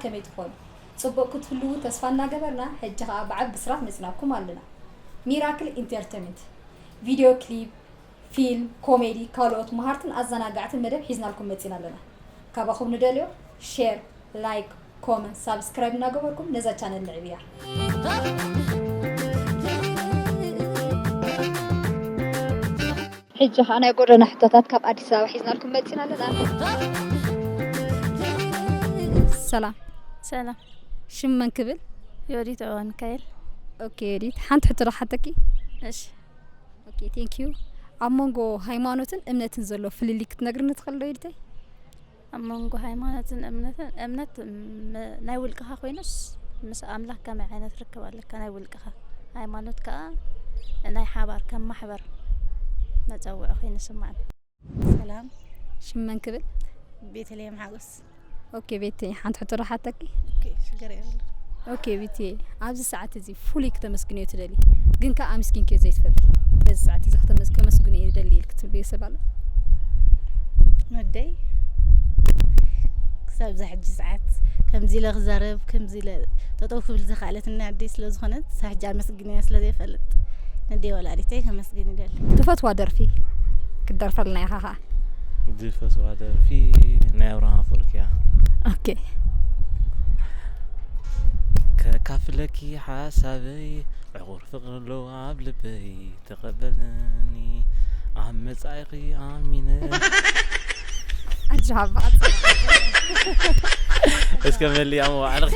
ከመይ ትኾኑ? ጽቡቕ ክትህልዉ ተስፋ እናገበርና፣ ሕጂ ኸኣ ብዓቢ ብስራት መጺናኩም ኣለና። ሚራክል ኢንተርተይንመንት፣ ቪድዮ ክሊፕ፣ ፊልም፣ ኮሜዲ፣ ካልኦት መሃርትን ኣዘናጋዕትን መደብ ሒዝናልኩም መጺና ኣለና። ካባኹም ንደልዮ ሼር፣ ላይክ፣ ኮመንት፣ ሳብስክራይብ እናገበርኩም ነዛ ቻነል ንዕብያ። ሕጂ ኸኣ ናይ ጎደና ሕቶታት ካብ ኣዲስ ኣበባ ሒዝናልኩም መጺና ኣለና። ሰላም። ሰላም። ሽም መን ክብል? ዮዲት ዑቕባሚካኤል። ኦኬ፣ ዮዲት፣ ሓንቲ ሕቶ ዶ ክሓተኪ? እሺ። ኦኬ፣ ቴንክ ዩ። ኣብ መንጎ ሃይማኖትን እምነትን ዘሎ ፍልልይ ክትነግርኒ ትኽእሊ ዶ ዮዲተይ? ኣብ መንጎ ሃይማኖትን እምነትን፣ እምነት ም-፣ ናይ ውልቅኻ ኮይኑስ ምስ ኣምላኽ ከመይ ዓይነት ርክብ ኣለካ? ናይ ውልቅኻ። ሃይማኖት ከኣ ናይ ሓባር፣ ከም ማሕበር መጸውዒ ኮይኑ ይስማዓኒ። ሰላም። ሽም መን ክብል? ቤተልሔም ሓጎስ። ኦኬ ቤቲ፣ ሓንቲ ሕቶ ዶ ሓተኪ? ኦኬ፣ ሽግር የብሉን። ኦኬ ቤቲ፣ ኣብዚ ሰዓት እዚ ፍሉይ ክተመስግንዮ ትደሊ፣ ግን ከኣ ኣመስጊንክዮ ዘይትፈልጢ፣ በዚ ሰዓት እዚ ክተመስ-፣ ከመስግኖ እየ ዝደሊ ኢልክ ትብልዮ ሰብ ኣሎ? ወደይ፣ ክሳብ እዛ ሕጂ ሰዓት ከምዚ ኢለ ክዛረብ፣ ከምዚ ኢለ ጠጠው ክብል ዘኽኣለትኒ ኣደይ ስለ ዝኾነት፣ ክሳብ ሕጂ ኣመስግንያ ስለ ዘይፈልጥ፣ ነደይ ወላዲተይ ከመስግን ይደሊ። ትፈትዋ ደርፊ ክትደርፈልና ኢኻ ኸኣ? ዝፈትዋ ደርፊ ናይ ኣብርሃም ኣፈወርቂ እያ። ኦኬ። ከካፍለኪ ሓሳበይ፣ ዕቑር ፍቕሪ ኣሎ ኣብ ልበይ፣ ተቐበልኒ ኣብ መጻኢኺ ኣሚነ። ኣጆኻ በቓ። እስከ መሊኣ መዋዕልኺ።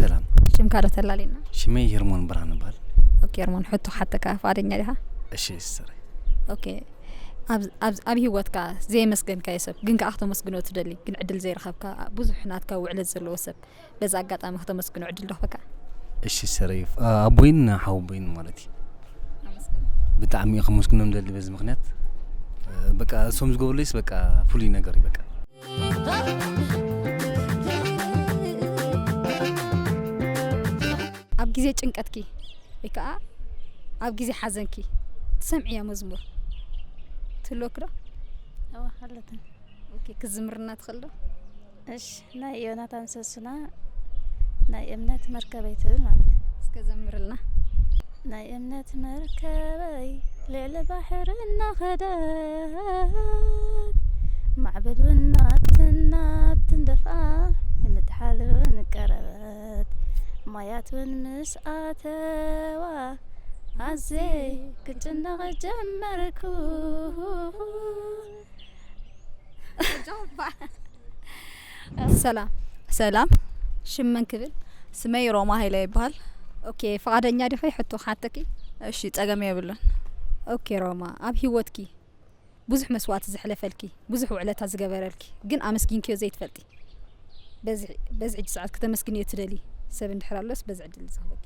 ሰላም። ሽምካ ዶ ተላልየና? ሽመይ ሄርሞን ብርሃን እበሃል። ኦኬ፣ ሄርሞን፣ ሕቶ ክሓተካ ፍቓደኛ ዲኻ? እሺ፣ እሺ፣ ሰረይ። ኦኬ፣ ኣብ፣ ኣብ፣ ኣብ ህይወትካ ዘየመስገንካዮ ሰብ ግን ከኣ ክተመስግኖ ትደሊ፣ ግን ዕድል ዘይረኸብካ፣ ብዙሕ ናትካ ውዕለት ዘለዎ ሰብ፣ በዚ ኣጋጣሚ ክተመስግኖ ዕድል ዶ ክህበካ? እሺ፣ ሰረይ። አ-፣ ኣቦይን ሓወቦይን ማለት እዩ። ኣመስግኖ። ብጣዕሚ እየ ከመስግኖም ደሊ በዚ ምኽንያት። እ፣ በቃ እሶም ዝገብሩለይስ በቃ ፍሉይ ነገር እዩ በቃ። ኣብ ግዜ ጭንቀትኪ ወይ ከኣ ኣብ ግዜ ሓዘንኪ ትሰምዕያ መዝሙር ትህልወኪ ዶ? እወ፣ ኣለትኒ። ኦኬ፣ ክዝምርና ትኽእል ዶ? እሺ፣ ናይ ዮናታን ሰሱና ናይ እምነት መርከበይ ትብል ማለት እዩ። እስከ ዘምርልና። ናይ እምነት መርከበይ ልዕሊ ባሕሪ እናኸደት፣ ማዕበል እውን ናብትን ናብትን ደፍኣ፣ ንምጥሓል እውን ቀረበት። ማያት እውን ምስ ኣተዋ፣ ኣዜ ክጭነቕ ጀመርኩ። ሰላም። ሰላም። ሽም መን ክብል? ስመይ ሮማ ሃይለ ይበሃል። ኦኬ፣ ፍቓደኛ ዲኺ ሕቶ ክሓተኪ? እሺ፣ ጸገም የብሉን። ኦኬ ሮማ፣ ኣብ ህይወትኪ ብዙሕ መስዋእቲ ዘሕለፈልኪ፣ ብዙሕ ውዕለታ ዝገበረልኪ፣ ግን ኣመስጊንክዮ ዘይትፈልጢ፣ በዚ፣ በዚ ሕጂ ሰዓት ክተመስግንዮ ትደሊ ሰብ እንድሕር ኣሎስ በዚ ዕድል ዝህበኪ?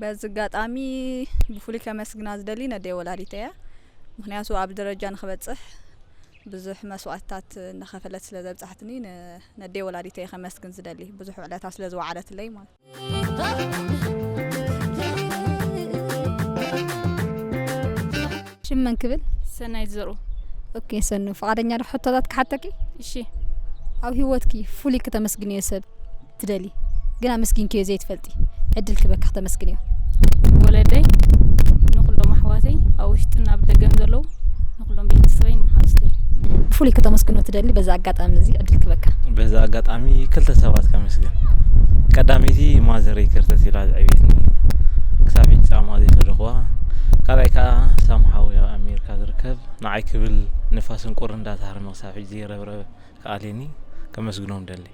በዚ ኣጋጣሚ ብፍሉይ ከመስግና ዝደሊ ነደይ ወላዲተይ እያ። ምኽንያቱ ኣብ ደረጃ ንኽበጽሕ ብዙሕ መስዋእትታት እናኸፈለት ስለ ዘብጻሕትኒ፣ ን-፣ ነደይ ወላዲተይ ከመስግን ዝደሊ፣ ብዙሕ ውዕለታ ስለ ዝወዓለትለይ ማለት። ሽም መን ክብል? ሰናይት ዘርኡ። ኦኬ ሰኑ፣ ፍቓደኛ ዶ ሕቶታት ክሓተኪ? እሺ። ኣብ ህይወትኪ ፍሉይ ክተመስግንዮ ሰብ ትደሊ፣ ግን ኣመስጊንክዮ ዘይትፈልጢ፣ ዕድል ክበካ ክተመስግንዮ? ወለደይ፣ ንኹሎም ኣሕዋተይ፣ ኣብ ውሽጥን ኣብ ደገን ዘለዉ፣ ንኹሎም ቤተሰበይን መሓዙተይን። ብፍሉይ ክተመስግኖ ትደሊ፣ በዚ ኣጋጣሚ እዚ ዕድል ክበካ። በዚ ኣጋጣሚ ክልተ ሰባት ከመስግን። ቀዳመይቲ ማዘረይ ከርተት ኢላ ዘዕብየትኒ፣ ክሳብ ሕጂ ጻማ ዘይፈለኹዋ። ካልኣይ ከኣ ሳም ሓወይ ኣብ ኣሜሪካ ዝርከብ፣ ንዓይ ክብል ንፋስን ቁርን እንዳተሃረመ ክሳብ ሕጂ ዘይረብረበ። ክኣልየኒ ከመስግኖም ደሊ።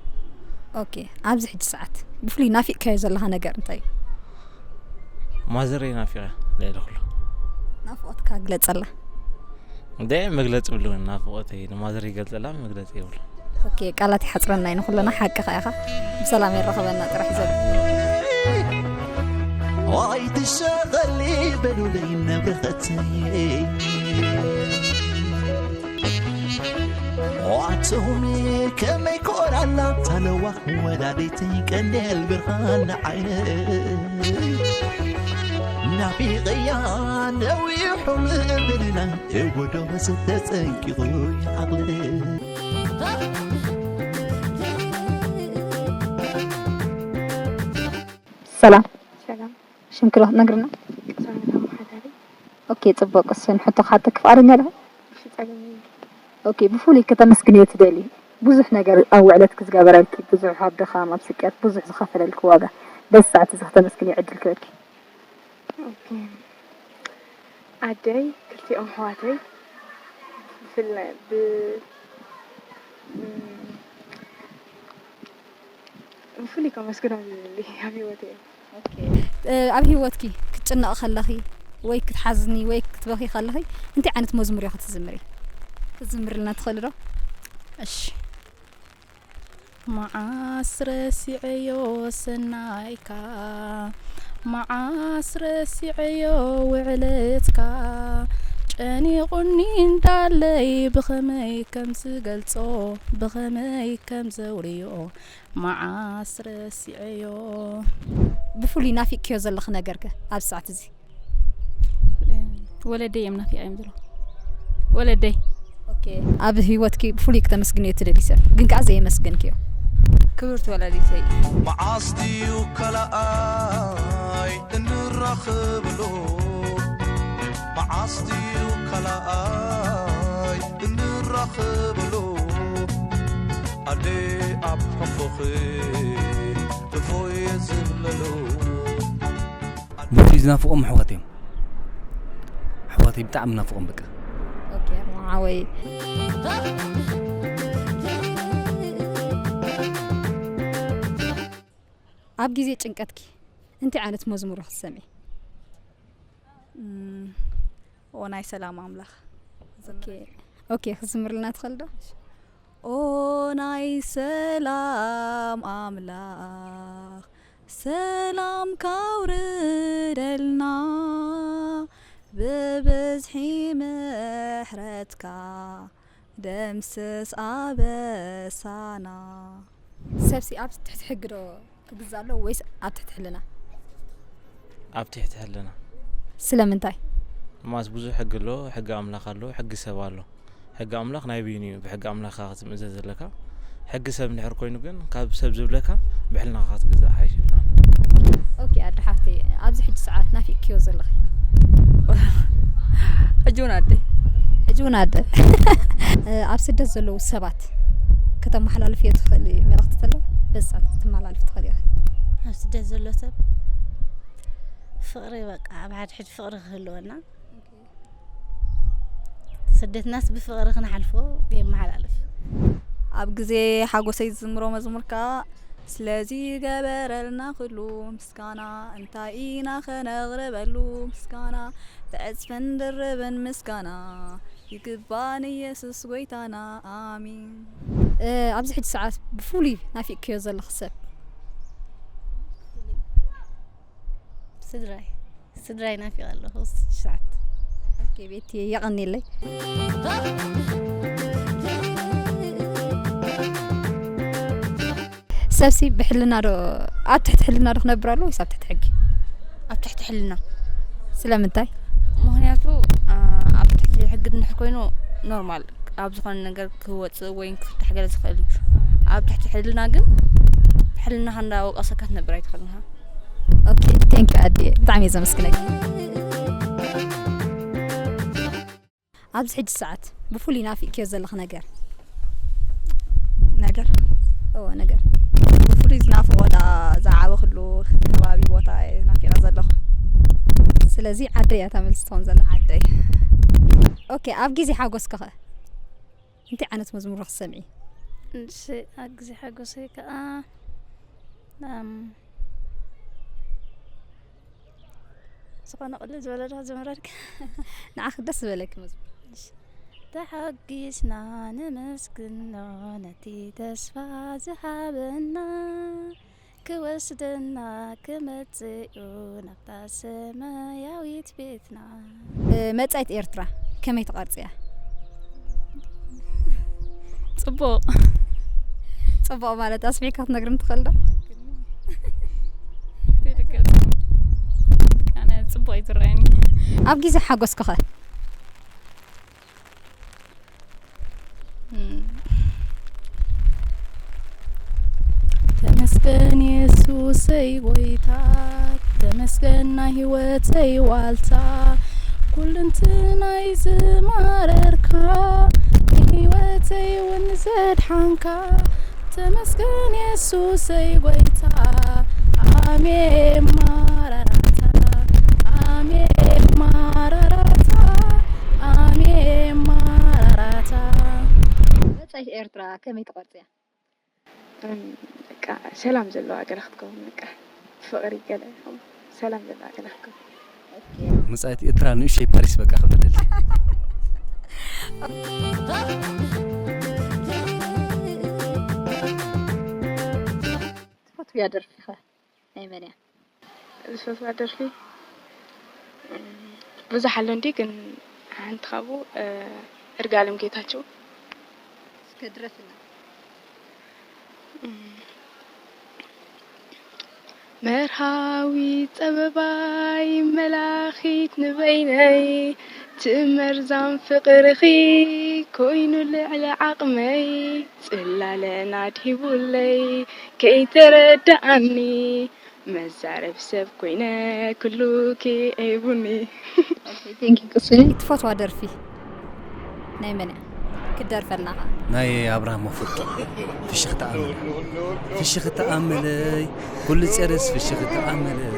ኦኬ፣ ኣብዚ ሕጂ ሰዓት ብፍሉይ ናፊቕካዮ ዘለኻ ነገር እንታይ እዩ? ማዘረይ ናፊቐ ልዕሊ ኩሉ። ናፍቖትካ ግለጸላ። እንደ መግለጺ የብሉን፣ ናፍቖተይ ንማዘረይ ይገልጸላ፣ መግለጺ የብሉን። ኦኬ፣ ቃላት ይሓጽረና እዩ ንኹልና፣ ሓቅኻ ኢኻ። ብሰላም የራኽበና ጥራሕ እዩ ዘሎ። ኣይትሸቐሊ በሉለይ ነብርኸተይ። ኣቱም ከመይ ኮራላ ታለዋ ወላዲተይ ቀንዴል ብርሃን ዓይነይ። ናፊቐያ ነዊሑ ምብልና እወዶ ዝተጸንቂቑ ዓቕለይ። ሰላም። ሰላም። ሽምኪ ዶ ክትነግርና? ሰላም ሓዳሪ። ኦኬ፣ ጽቡቅ። እሱን ሕቶ ክሓተኪ ፍቃደኛ ዲኺ? እሺ፣ ጸገም የለን። ኦኬ፣ ብፍሉይ ከተመስግንዮ ትደሊ ብዙሕ ነገር ኣብ ውዕለትኪ ዝገበረልኪ፣ ብዙሕ ኣብ ድኻም፣ ኣብ ስቅያት ብዙሕ ዝኸፈለልኪ ዋጋ፣ በዚ ሰዓት እዚ ከተመስግንዮ ዕድል ክበኪ። ኦኬ። ኣደይ፣ ክልቲኦም ኣሕዋተይ ብፍላይ ብ-፣ ም-፣ ብፍሉይ ከመስግኖም ዝደሊ ኣብ ህይወተይ እዮም። እ፣ ኣብ ህይወትኪ ክትጭነቒ ከለኺ ወይ ክትሓዝኒ ወይ ክትበኺ ከለኺ እንታይ ዓይነት መዝሙር ኢኺ ትዝምሪ? ክትዝምርልና ትኽእሊ ዶ? እሺ። መዓስ ረሲዐዮ ሰናይካ፣ መዓስ ረሲዐዮ ውዕለትካ፣ ጨኒቑኒ እንዳለይ ብኸመይ ከም ዝገልጾ፣ ብኸመይ ከም ዘውርዮ፣ መዓስ ረሲዐዮ። ብፍሉይ ናፊቅክዮ ዘለኺ ነገርከ ኣብዚ ሰዓት እዚ? ወለደይ እዮም ናፊቐ እዮም ዘለኹ። ወለደይ። ኦኬ። ኣብ ህይወትኪ ብፍሉይ ክተመስግንዮ ትደሊ ሰብ ግን ከኣ ዘየመስገንክዮ? ክብርቲ ወላዲተይ። መዓስ ድዩ ካልኣይ እንራኸበሉ? መዓስ ድዩ ካልኣይ እንራኸበሉ? ኣደ ኣብ ሕቑኺ እፎይ ዝብለሉ። ብፍሉይ ዝናፍቖም ኣሕዋት እዮም። ኣሕዋተይ ብጣዕሚ ናፍቖም በቃ። ኦኬ፣ ኣርማዓወይ። ኣብ ግዜ ጭንቀትኪ እንታይ ዓይነት መዝሙር ክትሰምዒ? እም፣ ኦ ናይ ሰላም ኣምላኽ። ኦኬ፣ ኦኬ፣ ክዝምርልና ትኽእል ዶ? ኦ ናይ ሰላም ኣምላኽ፣ ሰላምካ ኣውርደልና፣ ብብዝሒ ምሕረትካ ደምስስ ኣበሳና። ሰብሲ ኣብ ትሕቲ ሕጊ ዶ ክግዛእ ኣለዎ ወይስ ኣብ ትሕቲ ሕልና? ኣብ ትሕቲ ሕልና። ስለምንታይ? ማስ ብዙሕ ሕጊ ኣሎ፣ ሕጊ ኣምላኽ ኣሎ፣ ሕጊ ሰብ ኣሎ። ሕጊ ኣምላኽ ናይ በይኑ እዩ፣ ብሕጊ ኣምላኽ ኢኻ ክትምእዘዝ ዘለካ። ሕጊ ሰብ እንድሕር ኮይኑ ግን ካብ ሰብ ዝብለካ ብሕልናኻ ክትግዛእ ሓይሽ ይብላና። ኦኬ ኣደ ሓፍተይ፣ ኣብዚ ሕጂ ሰዓት ናፊቅክዮ ዘለኺ? ሕጂ እውን ኣደ። ሕጂ እውን ኣደ። ኣብ ስደት ዘለዉ ሰባት ከተመሓላልፍዮ ትኽእሊ መልእኽቲ ተሎ በዚ ሰዓት ክትመሓላልፊ ትኽእሊ ኢኺ። ኣብ ስደት ዘሎ ሰብ ፍቕሪ፣ በቃ ኣብ ሓድሕድ ፍቕሪ ክህልወና፣ ስደትናስ ብፍቕሪ ክንሓልፎ የመሓላልፍ። ኣብ ግዜ ሓጎሰይ ዝዝምሮ መዝሙር ከኣ ስለዚ ገበረልና ኩሉ ምስጋና እንታይ ኢና ከነቕርበሉ ምስጋና ብዕጽፍን ድርብን ምስጋና ይግባእ ንየሱስ ጎይታና ኣሜን። ኣብዚ ሕጂ ሰዓት ብፍሉይ ናፊቅክዮ ዘለኺ ሰብ? ስድራይ ስድራይ ናፊቐ ኣለኹ። ስዓት ኦኬ ቤቲ የቐንየለይ። ሰብሲ ብሕልና ዶ ኣብ ትሕቲ ሕልና ዶ ክነብር ኣለዎ ወይስ ኣብ ትሕቲ ሕጊ? ኣብ ትሕቲ ሕልና። ስለምንታይ? ምክንያቱ ኣብ ትሕቲ ሕጊ እንድሕር ኮይኑ ኖርማል ኣብ ዝኾነ ነገር ክወፅእ ወይ ክፍታሕ ገለ ዝኽእል እዩ። ኣብ ትሕቲ ሕልና ግን ሕልናኻ እንዳወቀሰካ ትነብር ኣይትኽእልን ኢኻ። ኦኬ ቴንክ ዩ ኣድየ ብጣዕሚ እየ ዘመስግነኪ። ኣብዚ ሕጂ ሰዓት ብፍሉይ ናፊቅክዮ ዘለኺ ነገር? ነገር እዎ ነገር። ብፍሉይ ዝናፍቖ ደኣ ዝዓበኹሉ ከባቢ ቦታ እየ ናፊቐ ዘለኹ። ስለዚ ዓደይ እያ እታ መልሲ ትኾን ዘላ። ዓደይ። ኦኬ ኣብ ግዜ ሓጎስኪ ኸ እንታይ ዓይነት መዝሙር ክትሰምዒ? እሺ ኣብ ግዜ ሓጎሰይ ከዓ ኣም፣ ዝኾነ ቅልል ዝበለ ዶ ዝምረልክ? ንዓኺ ደስ ዝበለኪ መዝሙር። ተሓጊስና ነመስግኖ ነቲ ተስፋ ዝሃበና ክወስደና ክመጽእ እዩ ናብታ ሰማያዊት ቤትና። መጻኢት ኤርትራ ከመይ ትቐርጽያ? ጽቡቕ። ጽቡቕ ማለት ኣስፊሕካ ክትነግርኒ ትኽእል ዶ? ኣነ ጽቡቕ እዩ ዝረኣየኒ። ኣብ ግዜ ሓጎስኪ ኸ? ተመስገን የሱሰይ ጎይታ ተመስገን ናይ ህይወተይ ዋልታ፣ ኩልንትናይ ዝማረርካ፣ ንህይወተይ እውን ዘድሓንካ፣ ተመስገን የሱሰይ ጎይታ። ኣሜን ማራራታ፣ ኣሜን ማራራታ፣ ኣሜን ማራራታ። መጻኢት ኤርትራ ከመይ ትቐርጽ እያ? እም፣ በቃ ሰላም ዘለዋ ሃገር ክትከውን፣ በቃ ፍቕሪ ገለ ሰላም ዘለዋ ሃገር ክትከውን። መጻኢት ኤርትራ ንእሽተይ ፓሪስ በቃ ክብለለይ። ትፈትውያ ደርፊ ኸ ናይ መን እያ? ዝፈትዋ ደርፊ፣ እም፣ ብዙሕ ኣሎ እንዲ፣ ግን ሓንቲ ካብኡ፣ እ፣ እርጋለም ጌታቸው። እስከ ድረፍና። እም፣ መርሃዊ ጸበባይ መላኺት ንበይነይ፣ እቲ መርዛም ፍቕርኺ ኮይኑ ልዕሊ ዓቕመይ፣ ጽላለ ናድሂቡለይ ከይተረድኣኒ፣ መዛረቢ ሰብ ኮይነ ኩሉ ክዒቡኒ። ቴንኪ ቅሱኒ። ትፈትዋ ደርፊ ናይ መን እያ? ክደርፈልና ኸዓ። ናይ ኣብርሃም ኣፈወርቂ። ፍሽኽታ ኣመል። ፍሽኽታ ኣመለይ፣ ኩሉ ጸረስ ፍሽኽታ ኣመለይ፣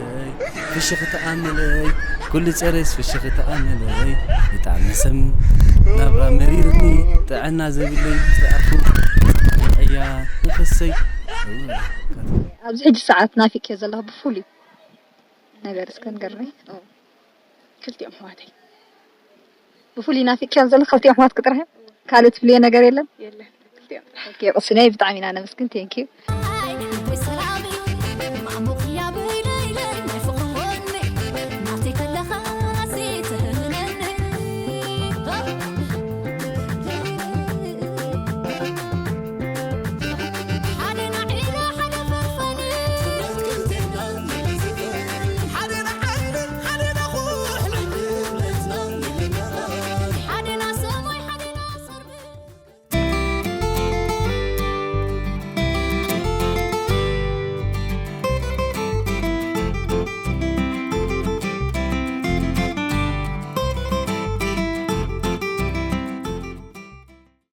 ፍሽኽታ ኣመለይ፣ ኩሉ ጸረስ ፍሽኽታ ኣመለይ። ብጣዕሚ ሰም ናብራ መሪርኒ፣ ጥዕና ዘብለይ ዝኣቱ፣ እያ ንፈሰይ። ኣብዚ ሕጂ ሰዓት ናፊቅዮ ዘለኹ ብፍሉይ ነገር እስከ ንገርኒ። ክልቲኦም ኣሕዋተይ። ብፍሉይ ናፊቅዮም ዘለኹ ክልቲኦም ኣሕዋትኪ ጥራሕ እዮም? ካልእ ትፍልዮ ነገር የለን? የለን። ክልቲኦም ጥራሕ። ኦኬ፣ ቅሱነይ ብጣዕሚ ኢና ነመስግን። ቴንኪዩ።